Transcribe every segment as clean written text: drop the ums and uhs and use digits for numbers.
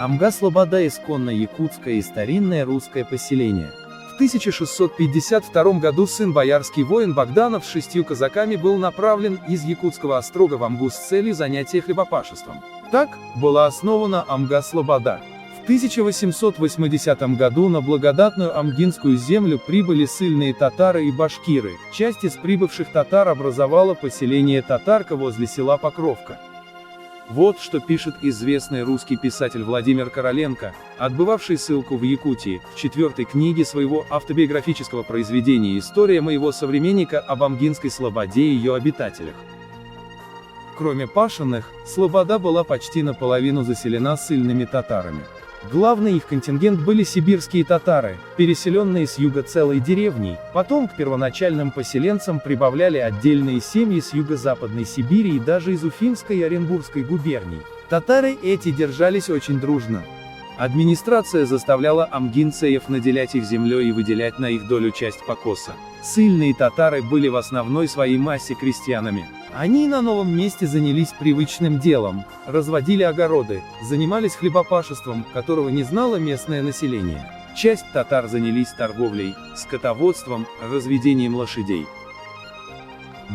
Амга-Слобода – исконно якутское и старинное русское поселение. В 1652 году сын боярский воин Богданов с 6 казаками был направлен из Якутского острога в Амгу с целью занятия хлебопашеством. Так была основана Амга-Слобода. В 1880 году на благодатную Амгинскую землю прибыли ссыльные татары и башкиры. Часть из прибывших татар образовала поселение Татарка возле села Покровка. Вот что пишет известный русский писатель Владимир Короленко, отбывавший ссылку в Якутии, в 4-й книге своего автобиографического произведения «История моего современника об Амгинской слободе и ее обитателях». Кроме пашенных, слобода была почти наполовину заселена ссыльными татарами. Главный их контингент были сибирские татары, переселенные с юга целой деревней, потом к первоначальным поселенцам прибавляли отдельные семьи с юго-западной Сибири и даже из Уфимской и Оренбургской губерний. Татары эти держались очень дружно. Администрация заставляла амгинцев наделять их землей и выделять на их долю часть покоса. Ссыльные татары были в основной своей массе крестьянами. Они на новом месте занялись привычным делом, разводили огороды, занимались хлебопашеством, которого не знало местное население. Часть татар занялись торговлей, скотоводством, разведением лошадей.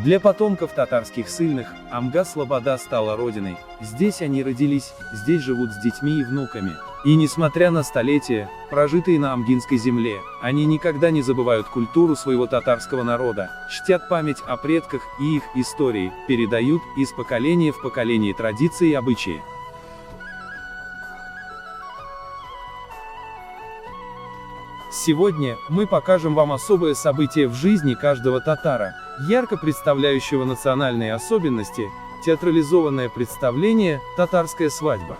Для потомков татарских ссыльных, Амга-Слобода стала родиной, здесь они родились, здесь живут с детьми и внуками. И несмотря на столетия, прожитые на Амгинской земле, они никогда не забывают культуру своего татарского народа, чтят память о предках и их истории, передают из поколения в поколение традиции и обычаи. Сегодня мы покажем вам особое событие в жизни каждого татара, ярко представляющего национальные особенности, театрализованное представление «Татарская свадьба».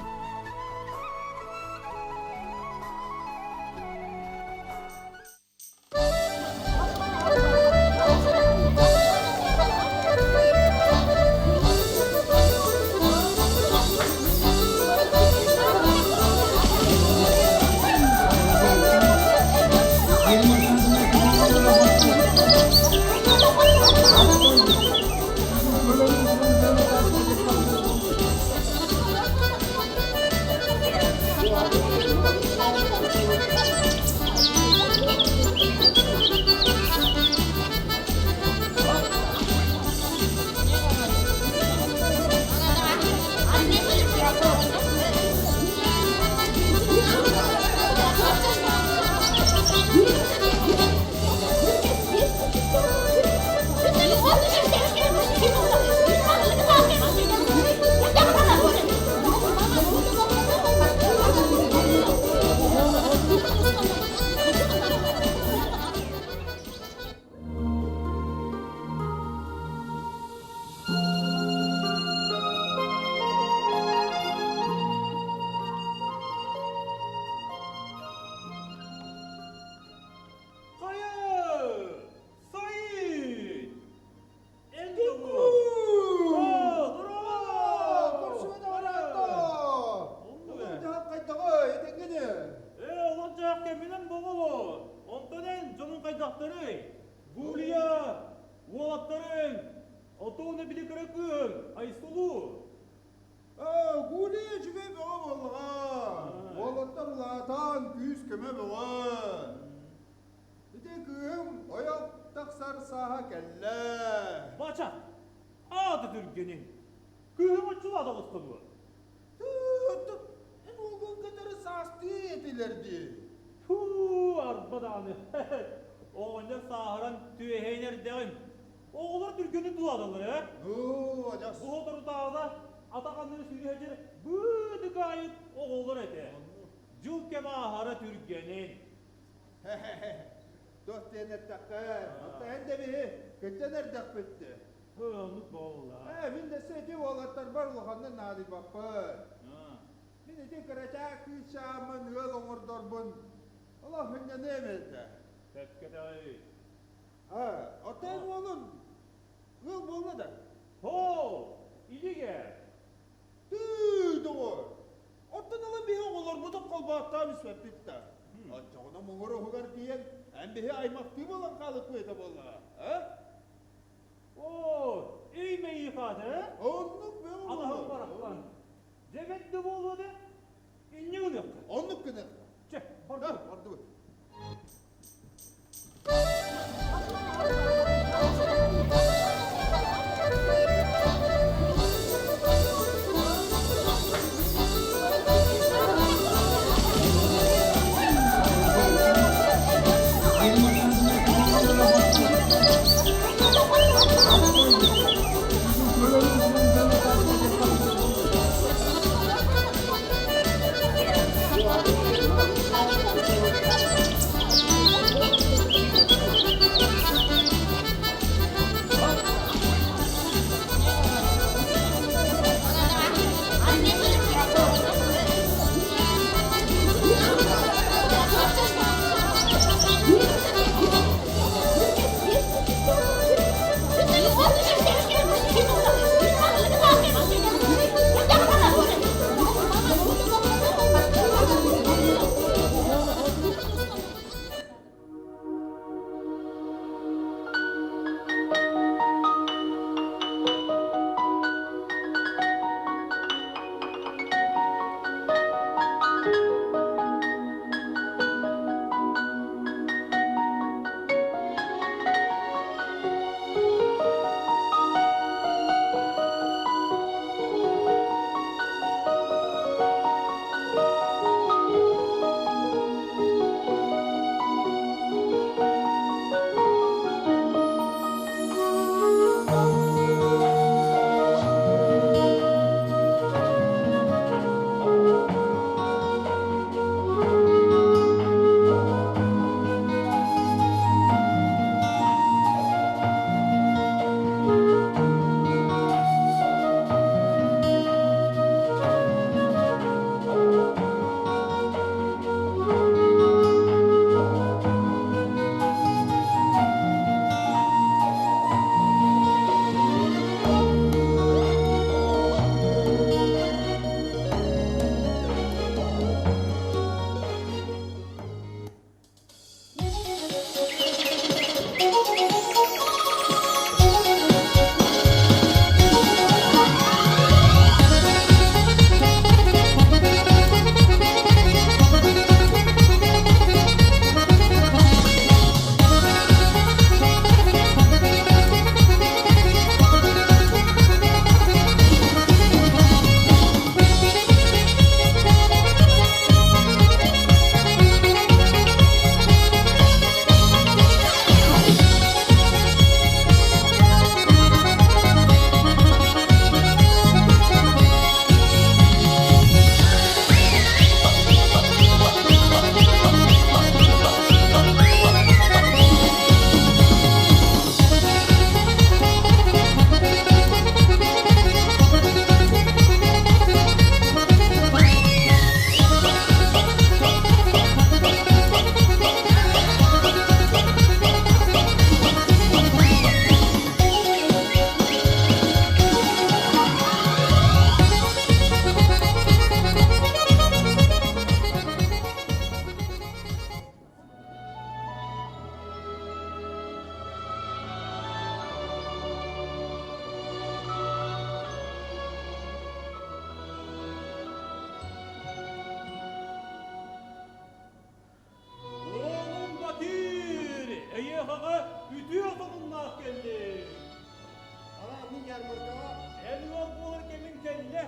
Ярмаркаҕа. Эн ыал буолар кэмиҥ кэллэ.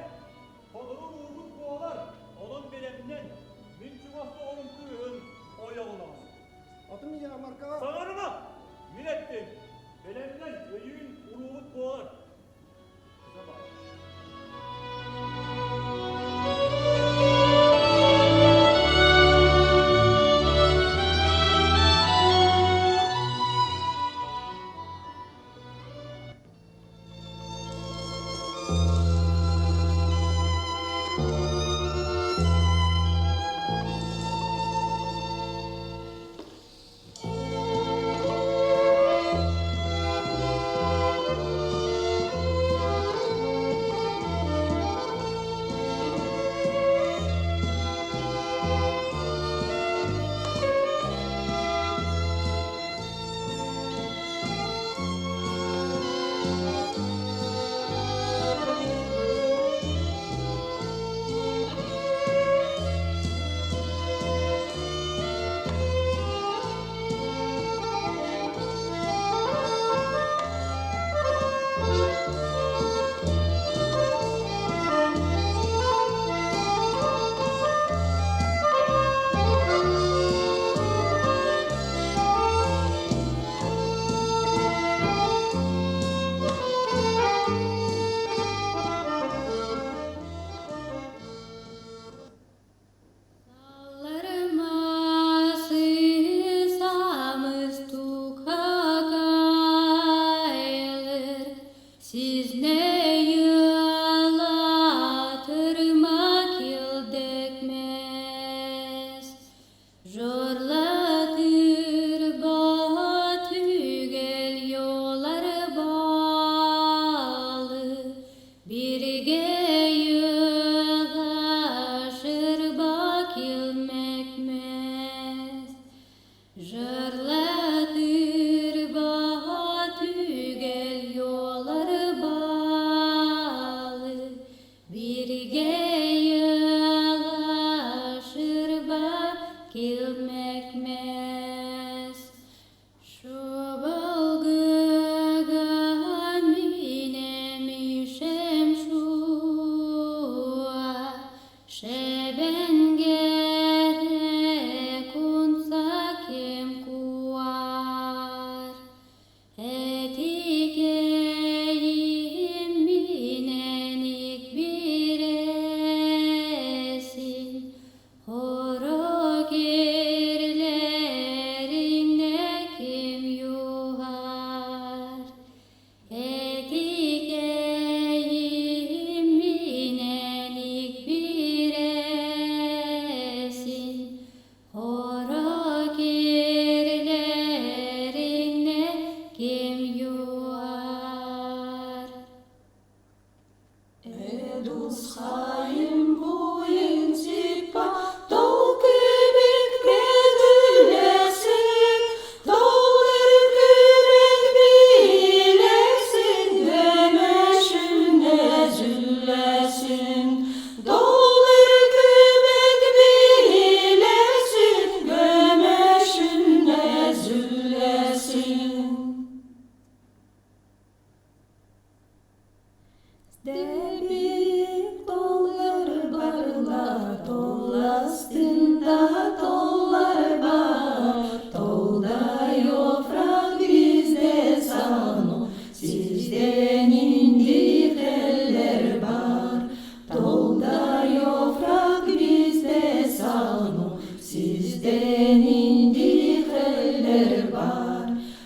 Толору уубут буолар, онон бэлэмнэн. Мин чугас доҕорум кыыһын ойоҕолоос. Атым ярмаркаҕа. Саҥарыма! Мин эттим. Бэлэмнэн, өйүүн уруубут буолар.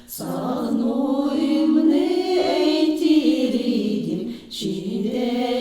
Sağnu ümni eytirdim, şide.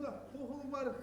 Туһулбар.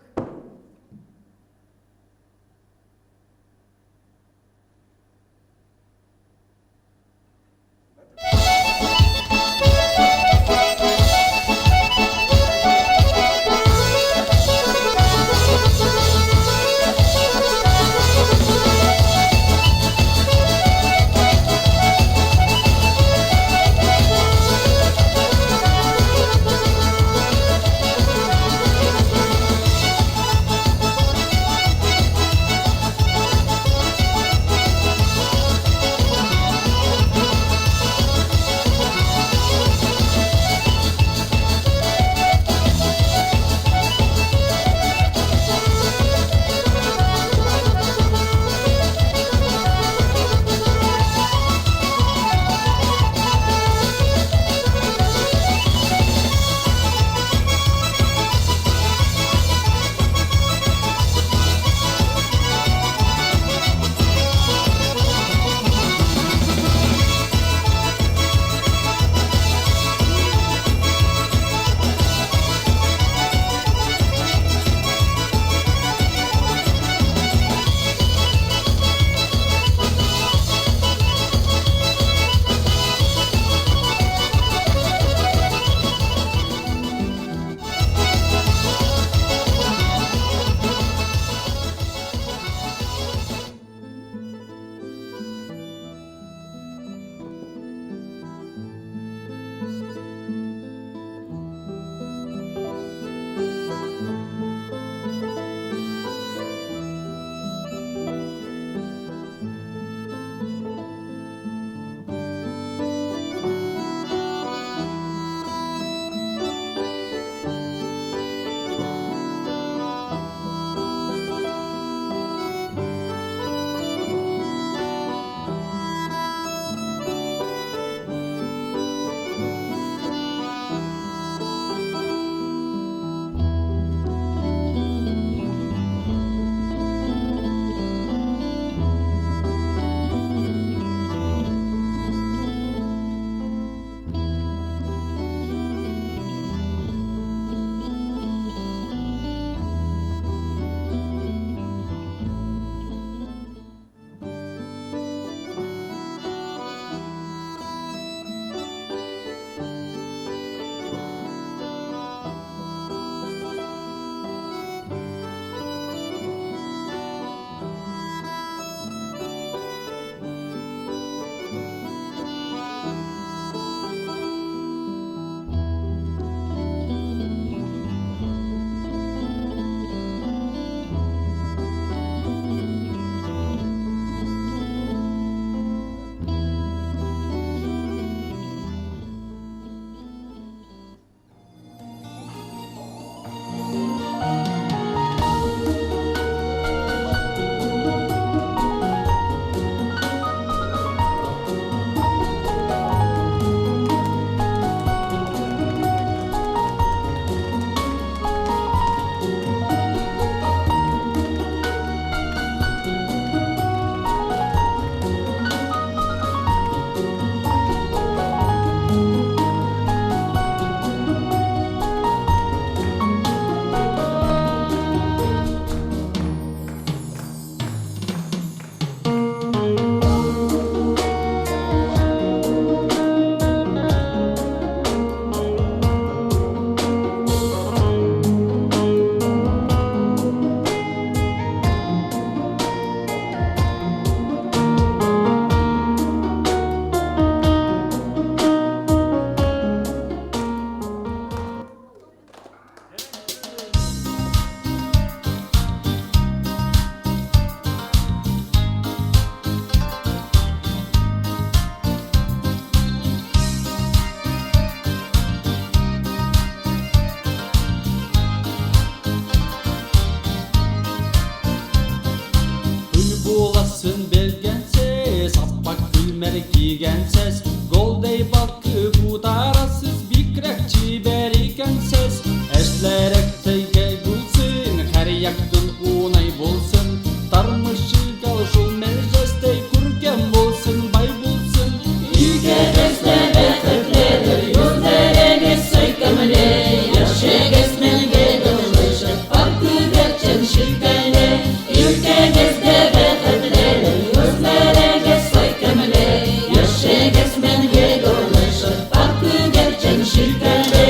шилтәле, Илкәгездә бәхетлеләр, Йөзләрегез сөйкемле, Яшегез мәңге гөрләшеп, Пар күгәрчен шилтәле.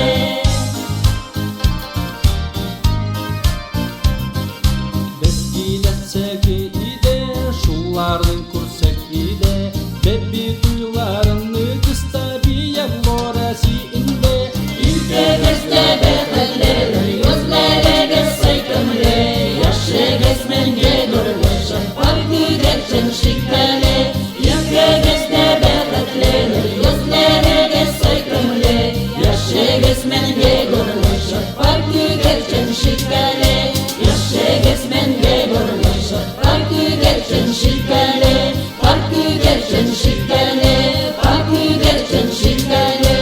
Без киләсәк иде, шуларның күрсәк иде, Бәби туйларны кыста бияр лорәси инде. Илкәгездә бәхетлеләр, Йөзләрегез сөйкемле, Яшегез мәңге гөрләшеп, Пар күгәрчен шикелле. Илкәгездә бәхетлеләр, Йөзләрегез сөйкемле, Яшегез мәңге гөрләшеп, Пар күгәрчен шикелле. Яшегез мәңге гөрләшеп, Пар күгәрчен шикелле, Пар күгәрчен шикелле, Пар күгәрчен шикелле.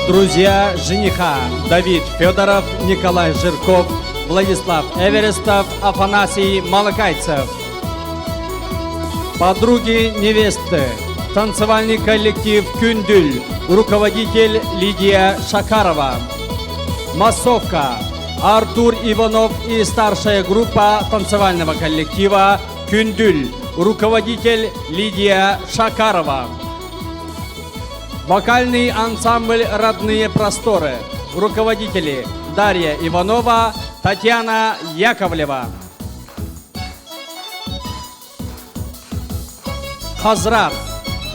Друзья жениха: Давид Федоров, Николай Жирков, Владислав Эверестов, Афанасий Малакайцев. Подруги невесты: танцевальный коллектив «Кюндюль», руководитель Лидия Шакарова. Массовка: Артур Иванов и старшая группа танцевального коллектива «Кюндюль», руководитель Лидия Шакарова. Вокальный ансамбль «Родные просторы», руководители Дарья Иванова, Татьяна Яковлева. Хазрат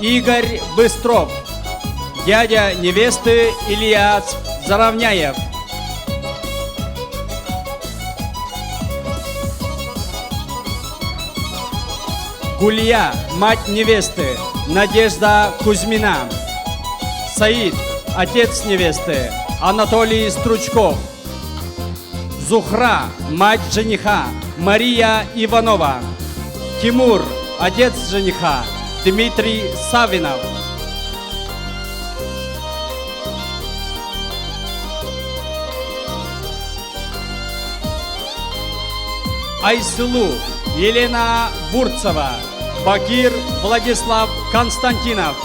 Игорь Быстров, дядя невесты Илья Заровняев. Гулья, мать невесты, Надежда Кузьмина. Саид, отец невесты, Анатолий Стручков. Зухра, мать жениха, Мария Иванова. Тимур, отец жениха, Дмитрий Савинов. Айсылу, Елена Бурцева. Бакир, Владислав Константинов.